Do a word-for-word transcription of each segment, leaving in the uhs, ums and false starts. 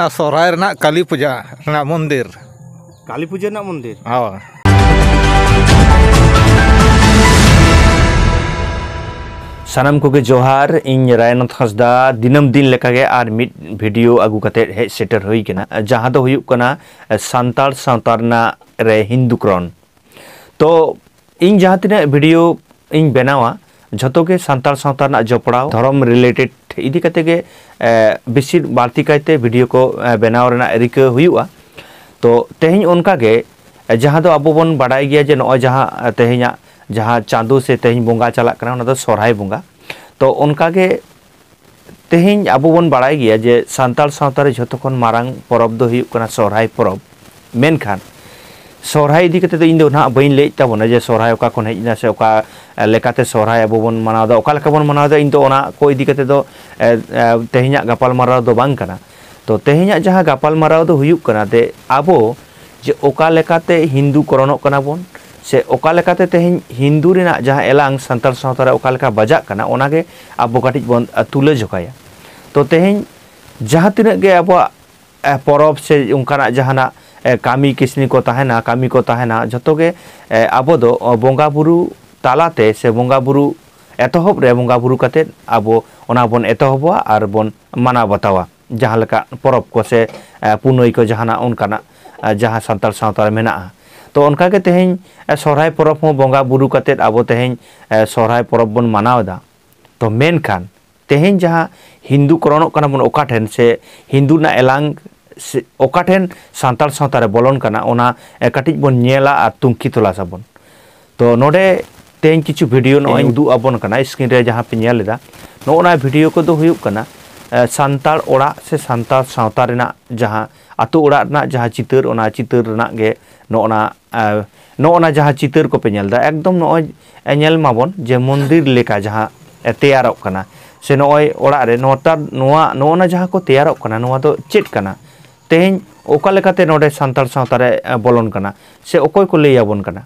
ᱥᱚᱦᱨᱟᱭ ᱨᱮᱱᱟᱜ ᱠᱟᱹᱞᱤ ᱯᱩᱡᱟᱹ ᱨᱮᱱᱟᱜ ᱢᱚᱱᱫᱤᱨ᱾ ᱠᱟᱹᱞᱤ ᱯᱩᱡᱟᱹ ᱨᱮᱱᱟᱜ ᱢᱚᱱᱫᱤᱨ᱾ ᱦᱳᱭ᱾ ᱥᱟᱱᱟᱢ ᱠᱚᱜᱮ ᱡᱚᱦᱟᱨ, ᱤᱧ ᱨᱟᱭᱱᱟᱛᱷ ᱦᱟᱸᱥᱫᱟ ᱫᱤᱱᱟᱹᱢ ᱫᱤᱱ ᱞᱮᱠᱟᱜᱮ ᱟᱨ ᱢᱤᱫ ᱵᱷᱤᱰᱤᱭᱳ ᱟᱹᱜᱩ ᱠᱟᱛᱮ ᱦᱮᱡ ᱥᱮᱴᱮᱨ ᱦᱩᱭ ᱠᱟᱱᱟ, ᱡᱟᱦᱟᱸ ᱫᱚ ᱦᱩᱭᱩᱜ ᱠᱟᱱᱟ ᱥᱟᱱᱛᱟᱲ ᱥᱟᱶᱛᱟ ᱨᱮᱱᱟᱜ ᱨᱮ ᱦᱤᱱᱫᱩᱠᱨᱚᱱ᱾ ᱛᱚ ᱤᱧ ᱡᱟᱦᱟᱸ ᱛᱤᱱᱟᱹᱜ ᱵᱷᱤᱰᱤᱭᱳ ᱤᱧ ᱵᱮᱱᱟᱣᱟ, ᱡᱷᱚᱛᱚ ᱜᱮ ᱥᱟᱱᱛᱟᱲ ᱥᱟᱶᱛᱟ ᱨᱮᱱᱟᱜ ᱡᱚᱯᱲᱟᱣ, ᱫᱷᱚᱨᱚᱢ ᱨᱤᱞᱮᱴᱮᱰ ᱤᱫᱤ ᱠᱟᱛᱮ ᱜᱮ, ᱮ, ᱵᱮᱥᱤᱨ ᱵᱟᱹᱲᱛᱤ ᱠᱟᱭᱛᱮ ᱵᱷᱤᱰᱤᱭᱳ ᱠᱚ, ᱮ, ᱵᱮᱱᱟᱣ ᱨᱮᱱᱟᱜ ᱨᱤᱠᱟᱹ ᱦᱩᱭᱩᱜᱼᱟ᱾ ᱛᱚ ᱛᱮᱦᱮᱧ ᱚᱱᱠᱟ ᱜᱮ, ᱮ, ᱡᱟᱦᱟᱸ ᱫᱚ ᱟᱵᱚ ᱵᱚᱱ ᱵᱟᱰᱟᱭ ᱜᱮᱭᱟ ᱡᱮ ᱱᱚᱜᱼᱚᱭ ᱡᱟᱦᱟᱸ, ᱮ, ᱛᱮᱦᱮᱧᱟᱜ ᱡᱟᱦᱟᱸ ᱪᱟᱸᱫᱳ ᱥᱮ ᱛᱮᱦᱮᱧ ᱵᱚᱸᱜᱟ ᱪᱟᱞᱟᱜ ᱠᱟᱱᱟ, ᱚᱱᱟ ᱫᱚ ᱥᱚᱨᱦᱟᱭ ᱵᱚᱸᱜᱟ᱾ ᱛᱚ ᱚᱱᱠᱟ ᱜᱮ ᱛᱮᱦᱮᱧ ᱟᱵᱚ ᱵᱚᱱ ᱵᱟᱲᱟᱭ ᱜᱮᱭᱟ ᱡᱮ ᱥᱟᱱᱛᱟᱲ ᱥᱟᱶᱛᱟ ᱨᱮ ᱡᱷᱚᱛᱚ ᱠᱷᱚᱱ ᱢᱟᱨᱟᱝ ᱯᱚᱨᱚᱵᱽ ᱫᱚ ᱦᱩᱭᱩᱜ ᱠᱟᱱᱟ ᱥᱚᱦᱨᱟᱭ ᱯᱚᱨᱚᱵᱽ᱾ ᱢᱮᱱᱠᱷᱟᱱ ᱥᱚᱦᱨᱟᱭ ᱤᱫᱤ ᱠᱟᱛᱮ ᱫᱚ ᱤᱧ ᱫᱚ ᱱᱟᱦᱟᱜ ᱵᱟᱹᱧ ᱞᱟᱹᱭᱮᱫ ᱛᱟᱵᱚᱱᱟ ᱡᱮ ᱥᱚᱦᱨᱟᱭ ᱚᱠᱟ ᱠᱷᱚᱱ ᱦᱮᱡ ᱮᱱᱟ ᱥᱮ ᱚᱠᱟ, ᱮ, ᱞᱮᱠᱟᱛᱮ ᱥᱚᱦᱨᱟᱭ ᱟᱵᱚ ᱵᱚᱱ ᱢᱟᱱᱟᱣ ᱮᱫᱟ, ᱚᱠᱟ ᱞᱮᱠᱟ ᱵᱚᱱ ᱢᱟᱱᱟᱣ ᱮᱫᱟ, ᱤᱧ ᱫᱚ ᱚᱱᱟ ᱠᱚ ᱤᱫᱤ ᱠᱟᱛᱮ ᱫᱚ, ᱮ, ᱮ, ᱛᱮᱦᱮᱧᱟᱜ ᱜᱟᱯᱟᱞᱢᱟᱨᱟᱣ ᱫᱚ ᱵᱟᱝ ᱠᱟᱱᱟ᱾ ᱛᱚ ᱛᱮᱦᱮᱧᱟᱜ ᱡᱟᱦᱟᱸ ᱜᱟᱯᱟᱞᱢᱟᱨᱟᱣ ᱫᱚ ᱦᱩᱭᱩᱜ ᱠᱟᱱᱟ ᱡᱮ ᱟᱵᱚ ᱡᱮ ᱚᱠᱟ ᱞᱮᱠᱟᱛᱮ ᱦᱤᱱᱫᱩ ᱠᱚᱨᱚᱱᱚᱜ ᱠᱟᱱᱟ ᱵᱚᱱ, ᱥᱮ ᱚᱠᱟ ᱞᱮᱠᱟᱛᱮ ᱛᱮᱦᱮᱧ ᱦᱤᱱᱫᱩ ᱨᱮᱱᱟᱜ ᱡᱟᱦᱟᱸ ᱮᱞᱟᱝ ᱥᱟᱱᱛᱟᱲ ᱥᱟᱶᱛᱟ ᱨᱮ ᱚᱠᱟ ᱞᱮᱠᱟ ᱵᱟᱡᱟᱜ ᱠᱟᱱᱟ, ᱚᱱᱟᱜᱮ ᱟᱵᱚ ᱠᱟᱹᱴᱤᱡ ᱵᱚᱱ, ᱟ, ᱛᱩᱞᱟᱹ ᱡᱚᱠᱷᱟᱭᱟ᱾ ᱛᱚ ᱛᱮᱦᱮᱧ ᱡᱟᱦᱟᱸ ᱛᱤᱱᱟᱹᱜ ᱜᱮ ᱟᱵᱚᱣᱟᱜ, ᱮ, ᱯᱚᱨᱚᱵᱽ ᱥᱮ ᱚᱱᱠᱟᱱᱟᱜ ᱡᱟᱦᱟᱱᱟᱜ, ᱮ, ᱠᱟᱹᱢᱤ ᱠᱟᱹᱥᱱᱤ ᱠᱚ ᱛᱟᱦᱮᱱᱟ, ᱠᱟᱹᱢᱤ ᱠᱚ ᱛᱟᱦᱮᱱᱟ, ᱡᱷᱚᱛᱚ ᱜᱮ, ᱮ, ᱟᱵᱚ ᱫᱚ, ᱚ, ᱵᱚᱸᱜᱟ ᱵᱩᱨᱩ ᱛᱟᱞᱟᱛᱮ ᱥᱮ ᱵᱚᱸᱜᱟ ᱵᱩᱨᱩ ᱮᱛᱚᱦᱚᱵ ᱨᱮ ᱵᱚᱸᱜᱟ ᱵᱩᱨᱩ ᱠᱟᱛᱮᱫ ᱟᱵᱚ ᱚᱱᱟ ᱵᱚᱱ ᱮᱛᱚᱦᱚᱵᱚᱜᱼᱟ ᱟᱨ ᱵᱚᱱ ᱢᱟᱱᱟᱣ ᱵᱟᱛᱟᱣᱟ᱾ ᱡᱟᱦᱟᱸ ᱞᱮᱠᱟ ᱯᱚᱨᱚᱵᱽ ᱠᱚ ᱥᱮ, ᱮ, ᱯᱩᱱᱟᱹᱭ ᱠᱚ ᱡᱟᱦᱟᱱᱟᱜ ᱚᱱᱠᱟᱱᱟᱜ, ᱮ, ᱡᱟᱦᱟᱸ ᱥᱟᱱᱛᱟᱲ ᱥᱟᱶᱛᱟ ᱨᱮ ᱢᱮᱱᱟᱜᱼᱟ᱾ ᱛᱚ ᱚᱱᱠᱟᱜᱮ ᱛᱮᱦᱮᱧ, ᱮ, ᱥᱚᱦᱨᱟᱭ ᱯᱚᱨᱚᱵᱽ ᱦᱚᱸ ᱵᱚᱸᱜᱟ ᱵᱩᱨᱩ ᱠᱟᱛᱮᱫ ᱟᱵᱚ ᱛᱮᱦᱮᱧ, ᱮ, ᱥᱚᱦᱨᱟᱭ ᱯᱚᱨᱚᱵᱽ ᱵᱚᱱ ᱢᱟᱱᱟᱣ ᱮᱫᱟ᱾ ᱛᱚ ᱢᱮᱱᱠᱷᱟᱱ ᱛᱮᱦᱮᱧ ᱡᱟᱦᱟᱸ ᱦᱤᱱᱫᱩ ᱠᱚᱨᱚᱱᱚᱜ ᱠᱟᱱᱟ ᱵᱚᱱ ᱚᱠᱟ ᱴᱷᱮᱱ ᱥᱮ ᱦᱤᱱᱫᱩ ᱨᱮᱱᱟᱜ ᱮᱞᱟᱝ ᱥᱮ ᱚᱠᱟ ᱴᱷᱮᱱ ᱥᱟᱱᱛᱟᱲ ᱥᱟᱶᱛᱟ ᱨᱮ ᱵᱚᱞᱚᱱ ᱠᱟᱱᱟ, ᱚᱱᱟ, ᱮ, ᱠᱟᱹᱴᱤᱡ ᱵᱚᱱ ᱧᱮᱞᱟ ᱟᱨ ᱛᱩᱱᱠᱷᱤ ᱛᱚᱞᱟᱥ ᱟᱵᱚᱱ᱾ ᱛᱚ ᱱᱚᱰᱮ ᱛᱮᱦᱮᱧ ᱠᱤᱪᱷᱩ ᱵᱷᱤᱰᱤᱭᱳ ᱱᱚᱜᱼᱚᱭ ᱤᱧ ᱩᱫᱩᱜ ᱟᱵᱚᱱ ᱠᱟᱱᱟ, ᱥᱠᱨᱤᱱ ᱨᱮ ᱡᱟᱦᱟᱸ ᱯᱮ ᱧᱮᱞ ᱮᱫᱟ, ᱱᱚᱜᱼᱚ ᱱᱚᱣᱟ ᱵᱷᱤᱰᱤᱭᱳ ᱠᱚᱫᱚ ᱦᱩᱭᱩᱜ ᱠᱟᱱᱟ, ᱮ, ᱥᱟᱱᱛᱟᱲ ᱚᱲᱟᱜ ᱥᱮ ᱥᱟᱱᱛᱟᱲ ᱥᱟᱶᱛᱟ ᱨᱮᱱᱟᱜ ᱡᱟᱦᱟᱸ ᱟᱛᱳ ᱚᱲᱟᱜ ᱨᱮᱱᱟᱜ ᱡᱟᱦᱟᱸ ᱪᱤᱛᱟᱹᱨ, ᱚᱱᱟ ᱪᱤᱛᱟᱹᱨ ᱨᱮᱱᱟᱜ ᱜᱮ ᱱᱚᱜᱼᱚ ᱱᱟ, ᱮ, ᱱᱚᱜᱼᱚ ᱱᱟ ᱡᱟᱦᱟᱸ ᱪᱤᱛᱟᱹᱨ ᱠᱚᱯᱮ ᱧᱮᱞ ᱮᱫᱟ, ᱮᱠᱫᱚᱢ ᱱᱚᱜᱼᱚᱭ, ᱮ, ᱧᱮᱞ ᱢᱟᱵᱚᱱ ᱡᱮ ᱢᱚᱱᱫᱤᱨ ᱞᱮᱠᱟ ᱡᱟᱦᱟᱸ, ᱮ, ᱛᱮᱭᱟᱨᱚᱜ ᱠᱟᱱᱟ, ᱥᱮ ᱱᱚᱜᱼᱚᱭ ᱚᱲᱟᱜ ᱨᱮ ᱱᱚᱣᱟ, ᱱᱚᱣᱟ, ᱱᱚᱜᱼᱚ ᱱᱟ ᱡᱟᱦᱟᱸ ᱠᱚ ᱛᱮᱭᱟᱨᱚᱜ ᱠᱟᱱᱟ, ᱱᱚᱣᱟ ᱫᱚ ᱪᱮᱫ ᱠᱟᱱᱟ? ᱛᱮᱦᱮᱧ ᱚᱠᱟ ᱞᱮᱠᱟᱛᱮ ᱱᱚᱰᱮ ᱥᱟᱱᱛᱟᱲ ᱥᱟᱶᱛᱟ ᱨᱮ, ᱮ, ᱵᱚᱞᱚᱱ ᱠᱟᱱᱟ ᱥᱮ ᱚᱠᱚᱭ ᱠᱚ ᱞᱟᱹᱭ ᱟᱵᱚᱱ ᱠᱟᱱᱟ?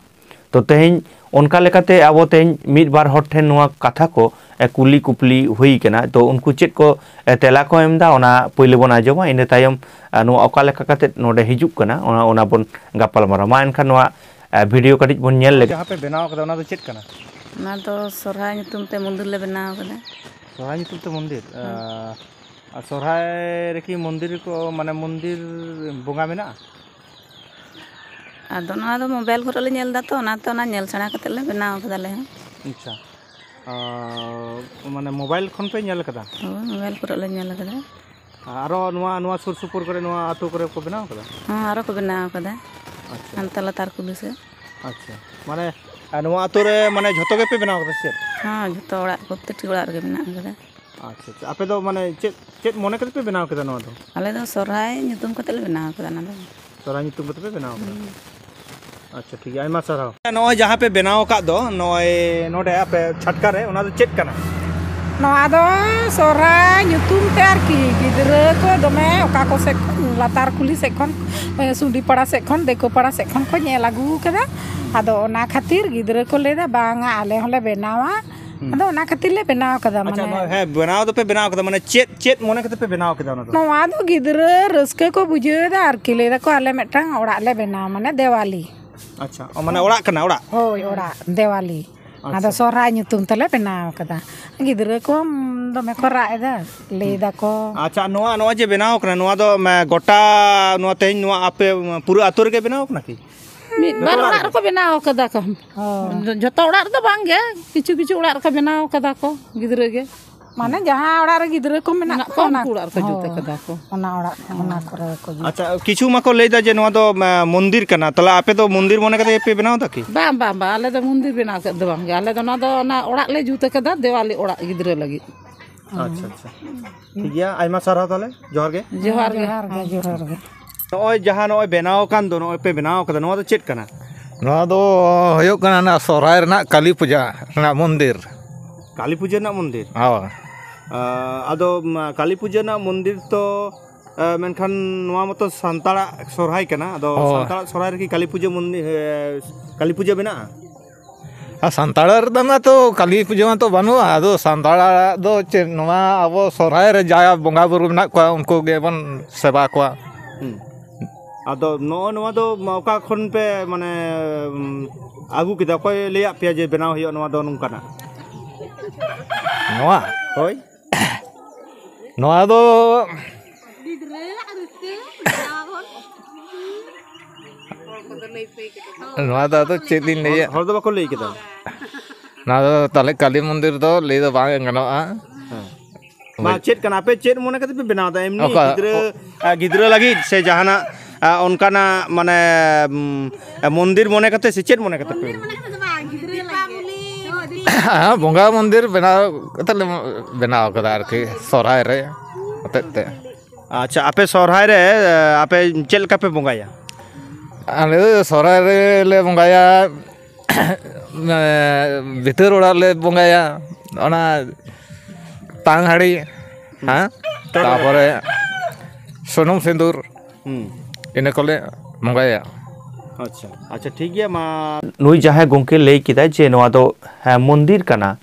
ᱛᱚ ᱛᱮᱦᱮᱧ ᱚᱱᱠᱟ ᱞᱮᱠᱟᱛᱮ ᱟᱵᱚ ᱛᱮᱦᱮᱧ ᱢᱤᱫ ᱵᱟᱨ ᱦᱚᱲ ᱴᱷᱮᱱ ᱱᱚᱣᱟ ᱠᱟᱛᱷᱟ ᱠᱚ, ᱮ, ᱠᱩᱞᱤ ᱠᱩᱯᱞᱤ ᱦᱩᱭ ᱠᱟᱱᱟ᱾ ᱛᱚ ᱩᱱᱠᱩ ᱪᱮᱫ ᱠᱚ, ᱮ, ᱛᱮᱞᱟ ᱠᱚ ᱮᱢ ᱮᱫᱟ, ᱚᱱᱟ ᱯᱳᱭᱞᱳ ᱵᱚᱱ ᱟᱸᱡᱚᱢᱟ, ᱤᱱᱟᱹ ᱛᱟᱭᱚᱢ, ᱮ, ᱱᱚᱣᱟ ᱚᱠᱟ ᱞᱮᱠᱟ ᱠᱟᱛᱮ ᱱᱚᱰᱮ ᱦᱤᱡᱩᱜ ᱠᱟᱱᱟ, ᱚᱱᱟ, ᱚᱱᱟ ᱵᱚᱱ ᱜᱟᱯᱟᱞ ᱢᱟᱨᱟᱣᱟ᱾ ᱢᱟ ᱮᱱᱠᱷᱟᱱ ᱱᱚᱣᱟ, ᱮ, ᱵᱷᱤᱰᱤᱭᱳ ᱠᱟᱹᱴᱤᱡ ᱵᱚᱱ ᱧᱮᱞ ᱞᱮᱜᱮ᱾ ᱡᱟᱦᱟᱸ ᱯᱮ ᱵᱮᱱᱟᱣ ᱠᱟᱫᱟ, ᱚᱱᱟ ᱫᱚ ᱪᱮᱫ ᱠᱟᱱᱟ? ᱚᱱᱟ ᱫᱚ ᱥᱚᱨᱦᱟᱭ ᱧᱩᱛᱩᱢ ᱛᱮ ᱢᱚᱱᱫᱤᱨ ᱞᱮ ᱵᱮᱱᱟᱣ ᱠᱟᱫᱟ᱾ ᱥᱚᱨᱦᱟᱭ ᱧᱩᱛᱩᱢ ᱛᱮ ᱢᱚᱱᱫᱤᱨ? ᱦᱮᱸ᱾ ᱟᱨ ᱥᱚᱨᱦᱟᱭ ᱨᱮᱠᱤ ᱢᱚᱱᱫᱤᱨ ᱠᱚ, ᱢᱟᱱᱮ ᱢᱚᱱᱫᱤᱨ ᱵᱚᱸᱜᱟ ᱢᱮᱱᱟᱜᱼᱟ? ᱟᱫᱚ ᱱᱚᱣᱟ ᱫᱚ ᱢᱳᱵᱟᱭᱤᱞ ᱠᱚᱨᱮ ᱞᱮ ᱧᱮᱞ ᱮᱫᱟ ᱛᱚ, ᱚᱱᱟᱛᱮ ᱚᱱᱟ ᱧᱮᱞ ᱥᱮᱬᱟ ᱠᱟᱛᱮ ᱞᱮ ᱵᱮᱱᱟᱣ ᱠᱟᱫᱟ ᱟᱞᱮ ᱦᱚᱸ᱾ ᱟᱪᱪᱷᱟ᱾ ᱟᱨ ᱢᱟᱱᱮ ᱢᱳᱵᱟᱭᱤᱞ ᱠᱷᱚᱱ ᱯᱮ ᱧᱮᱞ ᱠᱟᱫᱟ? ᱦᱳᱭ, ᱢᱳᱵᱟᱭᱤᱞ ᱠᱚᱨᱮ ᱞᱮ ᱧᱮᱞ ᱠᱟᱫᱟ᱾ ᱟᱨᱚ ᱱᱚᱣᱟ, ᱱᱚᱣᱟ ᱥᱩᱨ ᱥᱩᱯᱩᱨ ᱠᱚᱨᱮ, ᱱᱚᱣᱟ ᱟᱹᱛᱩ ᱠᱚᱨᱮ ᱠᱚ ᱵᱮᱱᱟᱣ ᱠᱟᱫᱟ? ᱦᱚᱸ, ᱟᱨᱚ ᱠᱚ ᱵᱮᱱᱟᱣ ᱠᱟᱫᱟ᱾ ᱟᱪᱪᱷᱟ᱾ ᱦᱟᱱᱛᱮ ᱞᱟᱛᱟᱨ ᱠᱩᱞᱦᱤ ᱥᱮᱫ᱾ ᱟᱪᱪᱷᱟ, ᱢᱟᱱᱮ, ᱟᱨ ᱱᱚᱣᱟ ᱟᱹᱛᱩ ᱨᱮ, ᱢᱟᱱᱮ, ᱡᱷᱚᱛᱚ ᱜᱮᱯᱮ ᱵᱮᱱᱟᱣ ᱠᱟᱫᱟ ᱥᱮ ᱪᱮᱫ? ᱦᱚᱸ, ᱡᱷᱚᱛᱚ ᱚᱲᱟᱜ, ᱯᱨᱚᱛᱛᱮᱠᱴᱤ ᱚᱲᱟᱜ ᱨᱮᱜᱮ ᱢᱮᱱᱟᱜ ᱠᱟᱫᱟ᱾ ᱟᱪᱪᱷᱟ, ᱟᱪᱪᱷᱟ᱾ ᱟᱯᱮ ᱫᱚ, ᱢᱟᱱᱮ, ᱪᱮᱫ, ᱪᱮᱫ ᱢᱚᱱᱮ ᱠᱟᱛᱮ ᱯᱮ ᱵᱮᱱᱟᱣ ᱠᱮᱫᱟ ᱱᱚᱣᱟ ᱫᱚ? ᱟᱞᱮ ᱫᱚ ᱥᱚᱨᱦᱟᱭ ᱧᱩᱛᱩᱢ ᱠᱟᱛᱮ ᱞᱮ ᱵᱮᱱᱟᱣ ᱠᱟᱫᱟ ᱚᱱᱟ ᱫᱚ᱾ ᱥᱚᱨᱦᱟᱭ ᱧᱩᱛᱩᱢ ᱠᱟᱛᱮ ᱯᱮ ᱵᱮᱱᱟᱣ ᱠᱟᱫᱟ? ᱦᱩᱸ᱾ ᱟᱪᱪᱷᱟ, ᱴᱷᱤᱠ ᱜᱮᱭᱟ, ᱟᱭᱢᱟ ᱥᱟᱨᱦᱟᱣ᱾ ᱱᱚᱜᱼᱚᱭ ᱡᱟᱦᱟᱸ ᱯᱮ ᱵᱮᱱᱟᱣ ᱟᱠᱟᱫ ᱫᱚ ᱱᱚᱜᱼᱚᱭ ᱱᱚᱰᱮ ᱟᱯᱮ ᱪᱷᱟᱴᱠᱟ ᱨᱮ, ᱚᱱᱟ ᱫᱚ ᱪᱮᱫ ᱠᱟᱱᱟ? ᱱᱚᱣᱟ ᱫᱚ ᱥᱚᱨᱦᱟᱭ ᱧᱩᱛᱩᱢ ᱛᱮ ᱟᱨᱠᱤ, ᱜᱤᱫᱽᱨᱟᱹ ᱠᱚ ᱫᱚᱢᱮ ᱚᱠᱟ ᱠᱚ ᱥᱮᱫ ᱠᱷᱚᱱ, ᱞᱟᱛᱟᱨ ᱠᱩᱞᱦᱤ ᱥᱮᱫ ᱠᱷᱚᱱ, ᱥᱩᱰᱤ ᱯᱟᱲᱟ ᱥᱮᱫ ᱠᱷᱚᱱ, ᱫᱤᱠᱩ ᱯᱟᱲᱟ ᱥᱮᱫ ᱠᱷᱚᱱ ᱠᱚ ᱧᱮᱞ ᱟᱹᱜᱩ ᱠᱟᱫᱟ᱾ ᱟᱫᱚ ᱚᱱᱟ ᱠᱷᱟᱹᱛᱤᱨ ᱜᱤᱫᱽᱨᱟᱹ ᱠᱚ ᱞᱟᱹᱭᱫᱟ, "ᱵᱟᱝᱟ, ᱟᱞᱮ ᱦᱚᱸᱞᱮ ᱵᱮᱱᱟᱣᱟ᱾" ᱦᱩᱸ᱾ ᱟᱫᱚ ᱚᱱᱟ ᱠᱷᱟᱹᱛᱤᱨ ᱞᱮ ᱵᱮᱱᱟᱣ ᱠᱟᱫᱟ, ᱟᱪᱪᱷᱟ, ᱢᱟᱱᱮ᱾ ᱱᱚᱣᱟ, ᱦᱮᱸ, ᱵᱮᱱᱟᱣ ᱫᱚᱯᱮ ᱵᱮᱱᱟᱣ ᱠᱟᱫᱟ, ᱢᱟᱱᱮ ᱪᱮᱫ, ᱪᱮᱫ ᱢᱚᱱᱮ ᱠᱟᱛᱮ ᱯᱮ ᱵᱮᱱᱟᱣ ᱠᱮᱫᱟ ᱚᱱᱟ ᱫᱚ? ᱱᱚᱣᱟ ᱫᱚ ᱜᱤᱫᱽᱨᱟᱹ ᱨᱟᱹᱥᱠᱟᱹ ᱠᱚ ᱵᱩᱡᱷᱟᱹᱣ ᱮᱫᱟ ᱟᱨᱠᱤ, ᱞᱟᱹᱭ ᱫᱟᱠᱚ, "ᱟᱞᱮ ᱢᱤᱫᱴᱟᱝ ᱚᱲᱟᱜ ᱞᱮ ᱵᱮᱱᱟᱣᱟ, ᱢᱟᱱᱮ ᱫᱮᱣᱟᱞᱤ᱾" ᱟᱪᱪᱷᱟ, ᱚ, ᱢᱟᱱᱮ ᱚᱲᱟᱜ ᱠᱟᱱᱟ, ᱚᱲᱟᱜ? ᱦᱳᱭ, ᱚᱲᱟᱜ, ᱫᱮᱣᱟᱞᱤ᱾ ᱟᱪᱪᱷᱟ᱾ ᱟᱫᱚ ᱥᱚᱦᱨᱟᱭ ᱧᱩᱛᱩᱢ ᱛᱮᱞᱮ ᱵᱮᱱᱟᱣ ᱠᱟᱫᱟ᱾ ᱜᱤᱫᱽᱨᱟᱹ ᱠᱚ, ᱩᱢ, ᱫᱚᱢᱮ ᱠᱚ ᱨᱟᱜ ᱮᱫᱟ, ᱞᱟᱹᱭ ᱫᱟᱠᱚ᱾ ᱟᱪᱪᱷᱟ, ᱱᱚᱣᱟ, ᱱᱚᱣᱟ ᱡᱮ ᱵᱮᱱᱟᱣ ᱠᱟᱱᱟ, ᱱᱚᱣᱟ ᱫᱚ, ᱢᱟ, ᱜᱚᱴᱟ ᱱᱚᱣᱟ ᱛᱮᱦᱮᱧ ᱱᱚᱣᱟ ᱟᱯᱮ, ᱩᱢ, ᱯᱩᱨᱟᱹ ᱟᱹᱛᱩ ᱨᱮᱜᱮ ᱵᱮᱱᱟᱣ ᱠᱟᱱᱟ ᱠᱤ? ᱢᱤᱫ ᱵᱟᱨ ᱡᱚᱛᱚ ᱚᱲᱟᱜ ᱚᱲᱟᱜ ᱨᱮ? ᱨᱮᱠᱚ ᱵᱮᱱᱟᱣ ᱠᱟᱫᱟ ᱠᱚ᱾ ᱦᱚᱸ᱾ ᱡᱚᱛᱚ ᱚᱲᱟᱜ ᱨᱮᱫᱚ ᱵᱟᱝ ᱜᱮ, ᱠᱤᱪᱷᱩ ᱠᱤᱪᱷᱩ ᱚᱲᱟᱜ ᱨᱮᱠᱚ ᱵᱮᱱᱟᱣ ᱠᱟᱫᱟ ᱠᱚ ᱜᱤᱫᱽᱨᱟᱹ ᱜᱮ᱾ ᱢᱟᱱᱮ ᱡᱟᱦᱟᱸ ᱚᱲᱟᱜ ᱨᱮ ᱜᱤᱫᱽᱨᱟᱹ ᱠᱚ ᱢᱮᱱᱟᱜ ᱢᱮᱱᱟᱜ ᱠᱚᱣᱟ, ᱠᱚᱣᱟ, ᱚᱱᱟ, ᱩᱱᱠᱩ ᱚᱲᱟᱜ ᱨᱮᱠᱚ ᱡᱩᱛ ᱦᱳᱭ, ᱠᱟᱫᱟ ᱠᱚ᱾ ᱚᱱᱟ ᱚᱲᱟᱜ, ᱚᱱᱟ ᱠᱚᱨᱮ ᱜᱮᱠᱚ ᱡᱩᱛ᱾ ᱟᱪᱪᱷᱟ, ᱠᱤᱪᱷᱩ ᱢᱟᱠᱚ ᱞᱟᱹᱭᱫᱟ ᱡᱮ ᱱᱚᱣᱟ ᱫᱚ, ᱢᱟ, ᱢᱚᱱᱫᱤᱨ ᱠᱟᱱᱟ, ᱛᱟᱦᱞᱮ ᱟᱯᱮ ᱫᱚ ᱢᱚᱱᱫᱤᱨ ᱢᱚᱱᱮ ᱠᱟᱛᱮ ᱜᱮᱯᱮ ᱵᱮᱱᱟᱣ ᱫᱟ ᱠᱤ? ᱵᱟᱝ, ᱵᱟᱝ, ᱵᱟᱝ, ᱟᱞᱮ ᱫᱚ ᱢᱚᱱᱫᱤᱨ ᱵᱮᱱᱟᱣ ᱠᱮᱫ ᱫᱚ ᱵᱟᱝ ᱜᱮ, ᱟᱞᱮ ᱫᱚ ᱱᱚᱣᱟ ᱫᱚ ᱚᱱᱟ ᱚᱲᱟᱜ ᱞᱮ ᱡᱩᱛ ᱠᱟᱫᱟ, ᱫᱮᱣᱟᱞᱤ ᱚᱲᱟᱜ ᱜᱤᱫᱽᱨᱟᱹ ᱞᱟᱹᱜᱤᱫ᱾ ᱟᱪᱪᱷᱟ, ᱟᱪᱪᱷᱟ, ᱴᱷᱤᱠ ᱜᱮᱭᱟ, ᱟᱭᱢᱟ ᱥᱟᱨᱦᱟᱣ ᱛᱟᱦᱞᱮ, ᱡᱚᱦᱟᱨ ᱜᱮ᱾ ᱡᱚᱦᱟᱨ ᱜᱮ᱾ ᱡᱚᱦᱟᱨ ᱜᱮ, ᱡᱚᱦᱟᱨ ᱜᱮ᱾ ᱱᱚᱜᱼᱚᱭ ᱡᱟᱦᱟᱸ ᱱᱚᱜᱼᱚᱭ ᱵᱮᱱᱟᱣ ᱟᱠᱟᱱ ᱫᱚ, ᱱᱚᱜᱼᱚᱭ ᱯᱮ ᱵᱮᱱᱟᱣ ᱠᱟᱫᱟ, ᱱᱚᱣᱟ ᱫᱚ ᱪᱮᱫ ᱠᱟᱱᱟ? ᱱᱚᱣᱟ ᱫᱚ ᱦᱩᱭᱩᱜ ᱠᱟᱱᱟ ᱚᱱᱟ ᱥᱚᱦᱨᱟᱭ ᱨᱮᱱᱟᱜ ᱠᱟᱹᱞᱤ ᱯᱩᱡᱟᱹ ᱨᱮᱱᱟᱜ ᱢᱚᱱᱫᱤᱨ᱾ ᱠᱟᱹᱞᱤ ᱯᱩᱡᱟᱹ ᱨᱮᱱᱟᱜ ᱢᱚᱱᱫᱤᱨ? ᱦᱳᱭ᱾ ᱟ, ᱟᱫᱚ, ᱢᱟ, ᱠᱟᱹᱞᱤ ᱯᱩᱡᱟᱹ ᱨᱮᱱᱟᱜ ᱢᱚᱱᱫᱤᱨ ᱛᱚ, ᱟ, ᱢᱮᱱᱠᱷᱟᱱ ᱱᱚᱣᱟ ᱢᱟᱛᱚ ᱥᱟᱱᱛᱟᱲᱟᱜ ᱥᱚᱦᱨᱟᱭ ᱠᱟᱱᱟ, ᱟᱫᱚ ᱦᱳᱭ᱾ ᱥᱟᱱᱛᱟᱲᱟᱜ ᱥᱚᱦᱨᱟᱭ ᱨᱮᱠᱤ ᱠᱟᱹᱞᱤ ᱯᱩᱡᱟᱹ ᱢᱚᱱᱫᱤᱨ, ᱮ, ᱠᱟᱹᱞᱤ ᱯᱩᱡᱟᱹ ᱢᱮᱱᱟᱜᱼᱟ? ᱟᱨ ᱥᱟᱱᱛᱟᱲ ᱨᱮᱫᱚ ᱢᱟᱛᱚ ᱠᱟᱹᱞᱤ ᱯᱩᱡᱟᱹ ᱢᱟᱛᱚ ᱵᱟᱹᱱᱩᱜᱼᱟ᱾ ᱟᱫᱚ ᱥᱟᱱᱛᱟᱲᱟᱜ ᱫᱚ ᱪᱮᱫ, ᱱᱚᱣᱟ ᱟᱵᱚ ᱥᱚᱦᱨᱟᱭ ᱨᱮ ᱡᱟ ᱵᱚᱸᱜᱟ ᱵᱩᱨᱩ ᱢᱮᱱᱟᱜ ᱠᱚᱣᱟ, ᱩᱱᱠᱩ ᱜᱮᱵᱚᱱ ᱥᱮᱵᱟ ᱠᱚᱣᱟ᱾ ᱦᱩᱸ᱾ ᱟᱫᱚ ᱱᱚᱜᱼᱚ ᱱᱚᱣᱟ ᱫᱚ ᱚᱠᱟ ᱠᱷᱚᱱ ᱯᱮ, ᱢᱟᱱᱮ, ᱩᱢ, ᱟᱹᱜᱩ ᱠᱮᱫᱟ? ᱚᱠᱚᱭ ᱞᱟᱹᱭᱟᱫ ᱯᱮᱭᱟ ᱡᱮ ᱵᱮᱱᱟᱣ ᱦᱩᱭᱩᱜᱼᱟ ᱱᱚᱣᱟ ᱫᱚ ᱱᱚᱝᱠᱟᱱᱟᱜ? ᱱᱚᱣᱟ? ᱦᱳᱭ᱾ ᱱᱚᱣᱟ ᱫᱚ, ᱱᱚᱣᱟ ᱫᱚ ᱟᱫᱚ ᱪᱮᱫ ᱞᱤᱧ ᱞᱟᱹᱭᱟ? ᱦᱚᱲ ᱫᱚ ᱵᱟᱠᱚ ᱞᱟᱹᱭ ᱠᱮᱫᱟ᱾ ᱱᱚᱣᱟ ᱫᱚ ᱛᱟᱦᱚᱞᱮ ᱠᱟᱹᱞᱤ ᱢᱚᱱᱫᱤᱨ ᱫᱚ ᱞᱟᱹᱭ ᱫᱚ ᱵᱟᱝ ᱜᱟᱱᱚᱜᱼᱟ᱾ ᱦᱮᱸ᱾ ᱢᱟ, ᱪᱮᱫ ᱠᱟᱱᱟ, ᱟᱯᱮ ᱪᱮᱫ ᱢᱚᱱᱮ ᱠᱟᱛᱮ ᱯᱮ ᱵᱮᱱᱟᱣ ᱮᱫᱟ? ᱮᱢᱱᱤ ᱚᱠᱟ ᱜᱤᱫᱽᱨᱟᱹ, ᱚ- ᱟ, ᱜᱤᱫᱽᱨᱟᱹ ᱞᱟᱹᱜᱤᱫ ᱥᱮ ᱡᱟᱦᱟᱱᱟᱜ, ᱟ, ᱚᱱᱠᱟᱱᱟᱜ, ᱢᱟᱱᱮ, ᱩᱢ, ᱟ, ᱢᱚᱱᱫᱤᱨ ᱢᱚᱱᱮ ᱠᱟᱛᱮ ᱥᱮ ᱪᱮᱫ ᱢᱚᱱᱮ ᱠᱟᱛᱮ ᱯᱮ? ᱦᱮᱸ, ᱵᱚᱸᱜᱟ ᱢᱚᱱᱫᱤᱨ ᱵᱮᱱᱟᱣ ᱠᱟᱛᱮ ᱞᱮ ᱵᱮᱱᱟᱣ ᱠᱟᱫᱟ ᱟᱨᱠᱤ, ᱥᱚᱦᱨᱟᱭ ᱨᱮ ᱦᱚᱛᱮᱫ ᱛᱮ᱾ ᱟᱪᱪᱷᱟ, ᱟᱯᱮ ᱥᱚᱦᱨᱟᱭ ᱨᱮ, ᱟ, ᱟᱯᱮ ᱪᱮᱫ ᱞᱮᱠᱟ ᱯᱮ ᱵᱚᱸᱜᱟᱭᱟ? ᱟᱞᱮ ᱫᱚ ᱥᱚᱦᱨᱟᱭ ᱨᱮᱞᱮ ᱵᱚᱸᱜᱟᱭᱟ, ᱵᱷᱤᱛᱟᱹᱨ ᱚᱲᱟᱜ ᱞᱮ ᱵᱚᱸᱜᱟᱭᱟ, ᱚᱱᱟ ᱛᱟᱝ ᱦᱟᱹᱲᱤ, ᱦᱮᱸ, ᱛᱟᱨᱯᱚᱨᱮ ᱥᱩᱱᱩᱢ ᱥᱤᱸᱫᱩᱨ, ᱦᱩᱸ᱾ ᱤᱱᱟᱹ ᱠᱚᱞᱮ ᱵᱚᱸᱜᱟᱭᱟ᱾ ᱟᱪᱪᱷᱟ, ᱟᱪᱪᱷᱟ, ᱴᱷᱤᱠ ᱜᱮᱭᱟ, ᱢᱟ᱾ ᱱᱩᱭ ᱡᱟᱦᱟᱸᱭ ᱜᱚᱢᱠᱮ ᱞᱟᱹᱭ ᱠᱮᱫᱟᱭ ᱡᱮ ᱱᱚᱣᱟ ᱫᱚ, ᱦᱮᱸ, ᱢᱚᱱᱫᱤᱨ ᱠᱟᱱᱟ,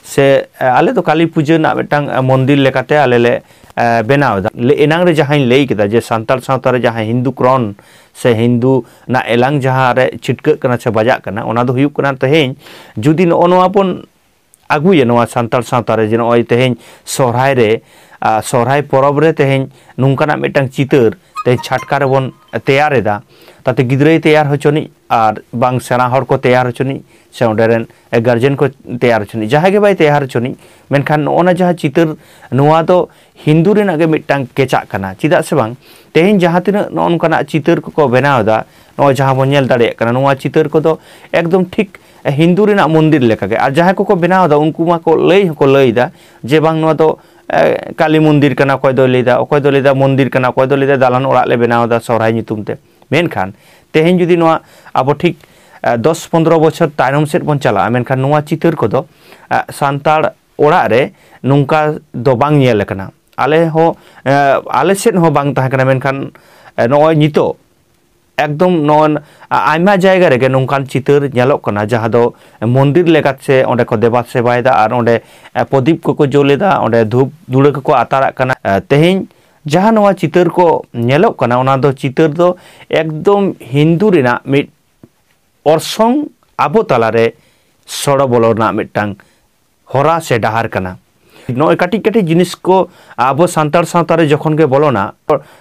ᱥᱮ, ᱮ, ᱟᱞᱮ ᱫᱚ ᱠᱟᱹᱞᱤ ᱯᱩᱡᱟᱹ ᱨᱮᱱᱟᱜ ᱢᱤᱫᱴᱟᱝ, ᱮ, ᱢᱚᱱᱫᱤᱨ ᱞᱮᱠᱟᱛᱮ ᱟᱞᱮ ᱞᱮ, ᱮ, ᱵᱮᱱᱟᱣ ᱮᱫᱟ᱾ ᱞᱮ-, ᱮᱱᱟᱝ ᱨᱮ ᱡᱟᱦᱟᱸᱧ ᱞᱟᱹᱭ ᱠᱮᱫᱟ ᱡᱮ ᱥᱟᱱᱛᱟᱲ ᱥᱟᱶᱛᱟ ᱨᱮ ᱡᱟᱦᱟᱸ ᱦᱤᱱᱫᱩ ᱠᱨᱚᱱ ᱥᱮ ᱦᱤᱱᱫᱩ ᱨᱮᱱᱟᱜ ᱮᱞᱟᱝ ᱡᱟᱦᱟᱸ ᱨᱮ ᱪᱷᱤᱴᱠᱟᱹᱜ ᱠᱟᱱᱟ ᱥᱮ ᱵᱟᱡᱟᱜ ᱠᱟᱱᱟ, ᱚᱱᱟ ᱫᱚ ᱦᱩᱭᱩᱜ ᱠᱟᱱᱟ ᱛᱮᱦᱮᱧ ᱡᱩᱫᱤ ᱱᱚᱜᱼᱚ ᱱᱚᱣᱟ ᱵᱚᱱ ᱟᱹᱜᱩᱭᱟ ᱱᱚᱣᱟ ᱥᱟᱱᱛᱟᱲ ᱥᱟᱶᱛᱟ ᱨᱮ, ᱡᱮ ᱱᱚᱜᱼᱚᱭ ᱛᱮᱦᱮᱧ ᱥᱚᱦᱨᱟᱭ ᱨᱮ, ᱟ, ᱥᱚᱦᱨᱟᱭ ᱯᱚᱨᱚᱵᱽ ᱨᱮ ᱛᱮᱦᱮᱧ ᱱᱚᱝᱠᱟᱱᱟᱜ ᱢᱤᱫᱴᱟᱝ ᱪᱤᱛᱟᱹᱨ ᱛᱮᱦᱮᱧ ᱪᱷᱟᱴᱠᱟ ᱨᱮᱵᱚᱱ ᱛᱮᱭᱟᱨ ᱮᱫᱟ, ᱛᱟᱛᱮ ᱜᱤᱫᱽᱨᱟᱹᱭ ᱛᱮᱭᱟᱨ ᱦᱚᱪᱚᱱᱤᱡ ᱟᱨ ᱵᱟᱝ ᱥᱮᱬᱟ ᱦᱚᱲ ᱠᱚ ᱛᱮᱭᱟᱨ ᱦᱚᱪᱚᱱᱤᱡ ᱥᱮ ᱚᱸᱰᱮ ᱨᱮᱱ ᱜᱟᱨᱡᱮᱱ ᱠᱚ ᱛᱮᱭᱟᱨ ᱦᱚᱪᱚᱱᱤᱡ, ᱡᱟᱦᱟᱸᱭ ᱜᱮ ᱵᱟᱭ ᱛᱮᱭᱟᱨ ᱦᱚᱪᱚᱱᱤᱡ, ᱢᱮᱱᱠᱷᱟᱱ ᱱᱚᱜᱼᱚ ᱱᱟ ᱡᱟᱦᱟᱸ ᱪᱤᱛᱟᱹᱨ, ᱱᱚᱣᱟ ᱫᱚ ᱦᱤᱱᱫᱩ ᱨᱮᱱᱟᱜ ᱜᱮ ᱢᱤᱫᱴᱟᱝ ᱠᱮᱪᱟᱜ ᱠᱟᱱᱟ᱾ ᱪᱮᱫᱟᱜ ᱥᱮ ᱵᱟᱝ, ᱛᱮᱦᱮᱧ ᱡᱟᱦᱟᱸ ᱛᱤᱱᱟᱹᱜ ᱱᱚᱜᱼᱚ ᱱᱚᱝᱠᱟᱱᱟᱜ ᱪᱤᱛᱟᱹᱨ ᱠᱚᱠᱚ ᱵᱮᱱᱟᱣ ᱮᱫᱟ, ᱱᱚᱜᱼᱚᱭ ᱡᱟᱦᱟᱸ ᱵᱚᱱ ᱧᱮᱞ ᱫᱟᱲᱮᱭᱟᱜ ᱠᱟᱱᱟ, ᱱᱚᱣᱟ ᱪᱤᱛᱟᱹᱨ ᱠᱚᱫᱚ ᱮᱠᱫᱚᱢ ᱴᱷᱤᱠ ᱦᱤᱱᱫᱩ ᱨᱮᱱᱟᱜ ᱢᱚᱱᱫᱤᱨ ᱞᱮᱠᱟᱜᱮ᱾ ᱟᱨ ᱡᱟᱦᱟᱸᱭ ᱠᱚᱠᱚ ᱵᱮᱱᱟᱣ ᱮᱫᱟ, ᱩᱱᱠᱩ ᱢᱟᱠᱚ ᱞᱟᱹᱭ ᱦᱚᱸᱠᱚ ᱞᱟᱹᱭ ᱮᱫᱟ ᱡᱮ ᱵᱟᱝ, ᱱᱚᱣᱟ ᱫᱚ, ᱮ, ᱠᱟᱞᱤ ᱢᱚᱱᱫᱤᱨ ᱠᱟᱱᱟ, ᱚᱠᱚᱭ ᱫᱚᱭ ᱞᱟᱹᱭ ᱮᱫᱟ, ᱚᱠᱚᱭ ᱫᱚᱭ ᱞᱟᱹᱭ ᱮᱫᱟ ᱢᱚᱱᱫᱤᱨ ᱠᱟᱱᱟ, ᱚᱠᱚᱭ ᱫᱚᱭ ᱞᱟᱹᱭ ᱮᱫᱟ ᱫᱟᱞᱟᱱ ᱚᱲᱟᱜ ᱞᱮ ᱵᱮᱱᱟᱣ ᱮᱫᱟ ᱥᱚᱦᱨᱟᱭ ᱧᱩᱛᱩᱢ ᱛᱮ᱾ ᱢᱮᱱᱠᱷᱟᱱ ᱛᱮᱦᱮᱧ ᱡᱩᱫᱤ ᱱᱚᱣᱟ ᱟᱵᱚ ᱴᱷᱤᱠ, ᱮ, ᱫᱚᱥ ᱯᱚᱱᱫᱽᱨᱚ ᱵᱚᱪᱷᱚᱨ ᱛᱟᱭᱱᱚᱢ ᱥᱮᱫ ᱵᱚᱱ ᱪᱟᱞᱟᱜᱼᱟ, ᱢᱮᱱᱠᱷᱟᱱ ᱱᱚᱣᱟ ᱪᱤᱛᱟᱹᱨ ᱠᱚᱫᱚ, ᱮ, ᱥᱟᱱᱛᱟᱲ ᱚᱲᱟᱜ ᱨᱮ ᱱᱚᱝᱠᱟ ᱫᱚ ᱵᱟᱝ ᱧᱮᱞ ᱟᱠᱟᱱᱟ᱾ ᱟᱞᱮ ᱦᱚᱸ, ᱮ, ᱟᱞᱮ ᱥᱮᱫ ᱦᱚᱸ ᱵᱟᱝ ᱛᱟᱦᱮᱸ ᱠᱟᱱᱟ, ᱢᱮᱱᱠᱷᱟᱱ, ᱮ, ᱱᱚᱜᱼᱚᱭ ᱱᱤᱛᱚᱜ ᱮᱠᱫᱚᱢ ᱱᱚᱜᱼᱚᱭ ᱟᱭᱢᱟ ᱡᱟᱭᱜᱟ ᱨᱮᱜᱮ ᱱᱚᱝᱠᱟᱱ ᱪᱤᱛᱟᱹᱨ ᱧᱮᱞᱚᱜ ᱠᱟᱱᱟ, ᱡᱟᱦᱟᱸ ᱫᱚ ᱢᱚᱱᱫᱤᱨ ᱞᱮᱠᱟ ᱥᱮ ᱚᱸᱰᱮ ᱠᱚ ᱫᱮᱵᱟ ᱥᱮᱵᱟᱭᱮᱫᱟ ᱟᱨ ᱚᱸᱰᱮ ᱯᱨᱚᱫᱤᱯ ᱠᱚᱠᱚ ᱡᱩᱞᱮᱫᱟ, ᱚᱸᱰᱮ ᱫᱷᱩᱯ ᱫᱷᱩᱲᱟᱹ ᱠᱚᱠᱚ ᱟᱛᱟᱨᱟᱜ ᱠᱟᱱᱟ᱾ ᱛᱮᱦᱮᱧ ᱡᱟᱦᱟᱸ ᱱᱚᱣᱟ ᱪᱤᱛᱟᱹᱨ ᱠᱚ ᱧᱮᱞᱚᱜ ᱠᱟᱱᱟ, ᱚᱱᱟ ᱫᱚ ᱪᱤᱛᱟᱹᱨ ᱫᱚ ᱮᱠᱫᱚᱢ ᱦᱤᱱᱫᱩ ᱨᱮᱱᱟᱜ ᱢᱤᱫ ᱚᱨᱥᱚᱝ ᱟᱵᱚ ᱛᱟᱞᱟᱨᱮ ᱥᱚᱲᱚ ᱵᱚᱞᱚ ᱨᱮᱱᱟᱜ ᱢᱤᱫᱴᱟᱝ ᱦᱚᱨᱟ ᱥᱮ ᱰᱟᱦᱟᱨ ᱠᱟᱱᱟ᱾ ᱱᱚᱜᱼᱚᱭ ᱠᱟᱹᱴᱤᱡ ᱠᱟᱹᱴᱤᱡ ᱡᱤᱱᱤᱥ ᱠᱚ ᱟᱵᱚ ᱥᱟᱱᱛᱟᱲ ᱥᱟᱶᱛᱟ ᱨᱮ ᱡᱚᱠᱷᱚᱱ ᱜᱮ ᱵᱚᱞᱚᱱᱟ,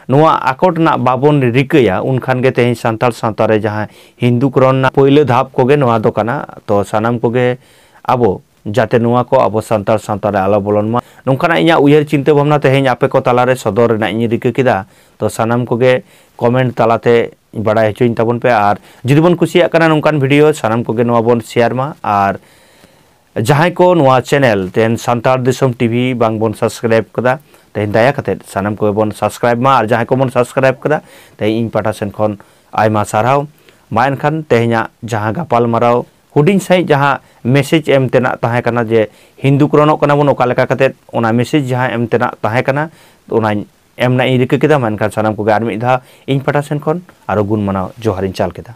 ᱱᱚᱣᱟ ᱟᱠᱚᱴ ᱨᱮᱱᱟᱜ ᱵᱟᱵᱚᱱ ᱨᱤᱠᱟᱹᱭᱟ, ᱩᱱᱠᱷᱟᱱ ᱜᱮ ᱛᱮᱦᱮᱧ ᱥᱟᱱᱛᱟᱲ ᱥᱟᱶᱛᱟ ᱨᱮ ᱡᱟᱦᱟᱸ ᱦᱤᱱᱫᱩ ᱠᱨᱚᱱ ᱨᱮᱱᱟᱜ ᱯᱳᱭᱞᱳ ᱫᱷᱟᱯ ᱠᱚᱜᱮ ᱱᱚᱣᱟ ᱫᱚ ᱠᱟᱱᱟ᱾ ᱛᱚ ᱥᱟᱱᱟᱢ ᱠᱚᱜᱮ ᱟᱵᱚ ᱡᱟᱛᱮ ᱱᱚᱣᱟ ᱠᱚ ᱟᱵᱚ ᱥᱟᱱᱛᱟᱲ ᱥᱟᱶᱛᱟ ᱨᱮ ᱟᱞᱚ ᱵᱚᱞᱚᱱ ᱢᱟ, ᱱᱚᱝᱠᱟᱱᱟᱜ ᱤᱧᱟᱹᱜ ᱩᱭᱦᱟᱹᱨ ᱪᱤᱱᱛᱟᱹ ᱵᱷᱟᱵᱽᱱᱟ ᱛᱮᱦᱮᱧ ᱟᱯᱮ ᱠᱚ ᱛᱟᱞᱟᱨᱮ ᱥᱚᱫᱚᱨ ᱨᱮᱱᱟᱜ ᱤᱧ ᱨᱤᱠᱟᱹ ᱠᱮᱫᱟ᱾ ᱛᱚ ᱥᱟᱱᱟᱢ ᱠᱚᱜᱮ ᱠᱚᱢᱮᱱᱴ ᱛᱟᱞᱟᱛᱮ ᱵᱟᱲᱟᱭ ᱦᱚᱪᱚᱧ ᱛᱟᱵᱚᱱ ᱯᱮ, ᱟᱨ ᱡᱩᱫᱤ ᱵᱚᱱ ᱠᱩᱥᱤᱭᱟᱜ ᱠᱟᱱᱟ ᱱᱚᱝᱠᱟᱱ ᱵᱷᱤᱰᱤᱭᱳ, ᱥᱟᱱᱟᱢ ᱠᱚᱜᱮ ᱱᱚᱣᱟ ᱵᱚᱱ ᱥᱮᱭᱟᱨ ᱢᱟ᱾ ᱟᱨ ᱡᱟᱦᱟᱸᱭ ᱠᱚ ᱱᱚᱣᱟ ᱪᱮᱱᱮᱞ ᱛᱮᱦᱮᱧ ᱥᱟᱱᱛᱟᱲ ᱫᱤᱥᱚᱢ ᱴᱤᱵᱷᱤ ᱵᱟᱝ ᱵᱚᱱ ᱥᱟᱵᱥᱠᱨᱟᱭᱤᱵ ᱠᱟᱫᱟ, ᱛᱮᱦᱮᱧ ᱫᱟᱭᱟ ᱠᱟᱛᱮᱫ ᱥᱟᱱᱟᱢ ᱠᱚᱜᱮ ᱵᱚᱱ ᱥᱟᱵᱥᱠᱨᱟᱭᱤᱵ ᱢᱟ᱾ ᱟᱨ ᱡᱟᱦᱟᱸᱭ ᱠᱚᱵᱚᱱ ᱥᱟᱵᱥᱠᱨᱟᱭᱤᱵ ᱠᱟᱫᱟ, ᱛᱮᱦᱮᱧ ᱤᱧ ᱯᱟᱦᱴᱟ ᱥᱮᱱ ᱠᱷᱚᱱ ᱟᱭᱢᱟ ᱥᱟᱨᱦᱟᱣ᱾ ᱢᱟ ᱮᱱᱠᱷᱟᱱ ᱛᱮᱦᱮᱧᱟᱜ ᱡᱟᱦᱟᱸ ᱜᱟᱯᱟᱞ ᱢᱟᱨᱟᱣ ᱦᱩᱰᱤᱧ ᱥᱟᱺᱦᱤᱡ ᱡᱟᱦᱟᱸ ᱢᱮᱥᱮᱡᱽ ᱮᱢ ᱛᱮᱱᱟᱜ ᱛᱟᱦᱮᱸ ᱠᱟᱱᱟ, ᱡᱮ ᱦᱤᱱᱫᱩ ᱠᱨᱚᱱᱚᱜ ᱠᱟᱱᱟ ᱵᱚᱱ, ᱚᱠᱟ ᱞᱮᱠᱟ ᱠᱟᱛᱮᱫ ᱚᱱᱟ ᱢᱮᱥᱮᱡᱽ ᱡᱟᱦᱟᱸ ᱮᱢ ᱛᱮᱱᱟᱜ ᱛᱟᱦᱮᱸ ᱠᱟᱱᱟ, ᱚᱱᱟᱧ ᱮᱢ ᱨᱮᱱᱟᱜ ᱤᱧ ᱨᱤᱠᱟᱹ ᱠᱮᱫᱟ᱾ ᱢᱮᱱᱠᱷᱟᱱ ᱥᱟᱱᱟᱢ ᱠᱚᱜᱮ ᱟᱨ ᱢᱤᱫ ᱫᱷᱟᱣ ᱤᱧ ᱯᱟᱦᱴᱟ ᱥᱮᱱ ᱠᱷᱚᱱ ᱟᱨᱚ ᱜᱩᱱ ᱢᱟᱱᱟᱣ ᱡᱚᱦᱟᱨᱤᱧ ᱪᱟᱞ ᱠᱮᱫᱟ᱾